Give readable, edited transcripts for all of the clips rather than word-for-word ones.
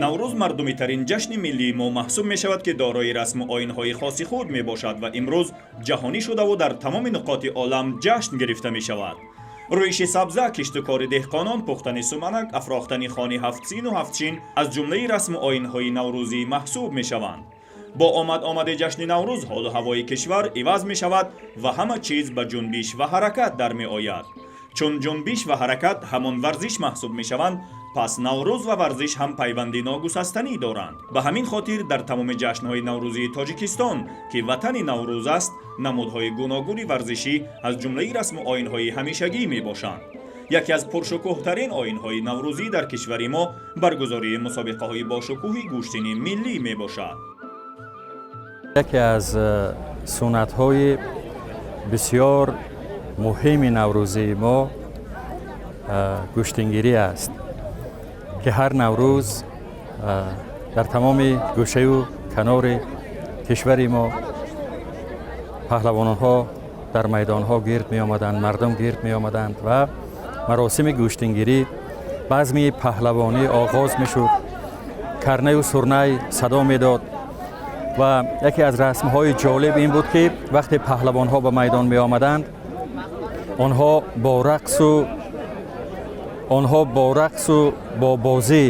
Наврӯз мардумитарин ҷашни миллии мо маҳсуб мешавад, ки дорои расму оинҳои хоси худ мебошад ва имрӯз ҷаҳонӣ шудаву дар тамоми нуқоти олам ҷашн гирифта мешавад. Рӯиши сабза, киштукори деҳқонон, пухтани суманак, афрохтани хони ҳафтсину ҳафтчин аз ҷумлаи расму оинҳои наврӯзӣ маҳсуб мешаванд. Бо омад омади ҷашни Наврӯз ҳолу ҳавои кишвар иваз мешавад ва ҳама чиз ба ҷунбиш ва ҳаракат дар меояд. Чун ҷунбиш ва ҳаракат ҳамон варзиш маҳсуб мешаванд, пас Наврӯз ва варзиш ҳам пайванди ногусастанӣ доранд. Ба ҳамин хотир дар тамоми ҷашнҳои наврӯзии Тоҷикистон, ки ватани Наврӯз аст, намудҳои гуногуни варзишӣ аз ҷумлаи расму оинҳои ҳамешагӣ мебошанд. Яке аз пуршукӯҳтарин оинҳои наврӯзӣ дар кишвари мо баргузории мусобиқаҳои бошукӯҳи гӯштини миллӣ мебошад. Яке аз суннатҳои бисёр муҳими наврӯзии мо гӯштингирӣ аст, ки ҳар Наврӯз дар тамоми гӯшаю канори кишвари мо паҳлавононҳо дар майдонҳо гирд меомаданд, мардум гирд меомаданд ва маросими гӯштингирӣ, базми паҳлавонӣ оғоз мешуд, карнаю сурнай садо медод. Ва яке аз расмҳои ҷолиб ин буд, ки вақте паҳлавонҳо ба майдон меомаданд, онҳо бо рақсу бо бозӣ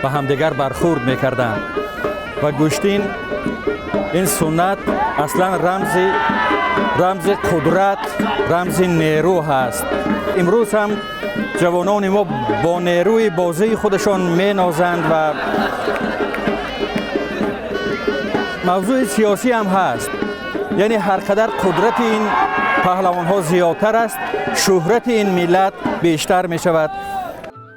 ба ҳамдигар бархӯрд мекарданд. Ва гӯштин, ин суннат аслан рамзи қудрат, рамзи нерӯ ҳаст. Имрӯз ҳам ҷавонони мо бо нерӯи бозии худашон менозанд ва мавзӯи сиёсӣ ҳам ҳаст, яъне ҳар қадар қудрати ин паҳлавонҳо зиёдтар аст, шӯҳрати ин миллат бештар мешавад.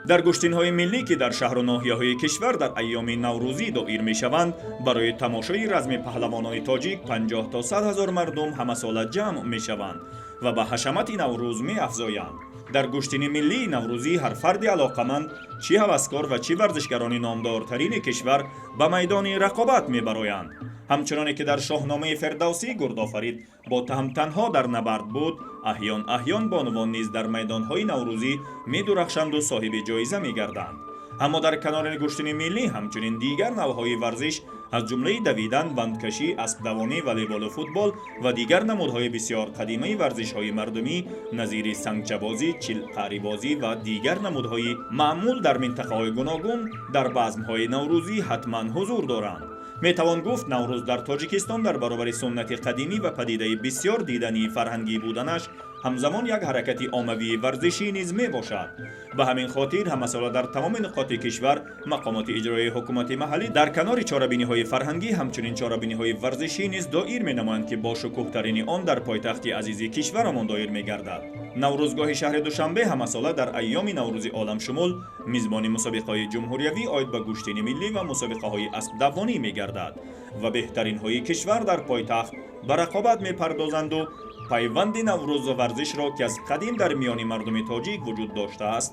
Дар гӯштинҳои миллӣ, ки дар шаҳру ноҳияҳои кишвар дар айёми наврӯзӣ доир мешаванд, барои тамошои разми паҳлавонони тоҷик 50 то 100 ҳазор мардум ҳамасола ҷамъ мешаванд ва ба ҳашамати Наврӯз меафзоянд. Дар гӯштини миллии наврӯзӣ ҳар фарди алоқаманд, чӣ ҳаваскор ва чӣ варзишгарони номдортарини кишвар, ба майдони рақобат мебароянд. Ҳамчуноне ки дар Шоҳномаи Фирдавсӣ Гурдофарид бо таҳмтанҳо дар набард буд, аҳён аҳён бонувон низ дар майдонҳои наврӯзӣ медурахшанду соҳиби ҷоиза мегарданд. Аммо дар канори гӯштини миллӣ ҳамчунин дигар навъҳои варзиш, аз ҷумлаи давидан, бандкашӣ, аспдавонӣ, волейболу футбол ва дигар намудҳои бисёр қадимаи варзишҳои мардумӣ назири сангчабозӣ, чилқаърибозӣ ва дигар намудҳои маъмул дар минтақаҳои гуногун дар базмҳои наврӯзӣ ҳатман ҳузур доранд. Метавон гуфт, Наврӯз дар Тоҷикистон дар баробари суннати қадимӣ ва падидаи бисёр дидании фарҳангӣ буданаш, ҳамзамон як ҳаракати оммавии варзишӣ низ мебошад. Ба ҳамин хотир ҳамасола дар тамоми нуқоти кишвар мақомоти иҷроии ҳукумати маҳаллӣ дар канори чорабиниҳои фарҳангӣ ҳамчунин чорабиниҳои варзишӣ низ доир менамоянд, ки бошукӯҳтарини он дар пойтахти азизи кишварамон доир мегардад. Наврӯзгоҳи шаҳри Душанбе ҳамасола дар айёми Наврӯзи оламшумул мизбони мусобиқаҳои ҷумҳуриявӣ оид ба гӯштини миллӣ ва мусобиқаҳои аспдавонӣ мегардад ва беҳтаринҳои кишвар дар пойтахт ба рақобат мепардозанду пайванди Наврӯзу варзишро, ки аз қадим дар миёни мардуми тоҷик вуҷуд доштааст,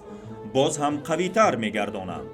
боз ҳам қавитар мегардонанд.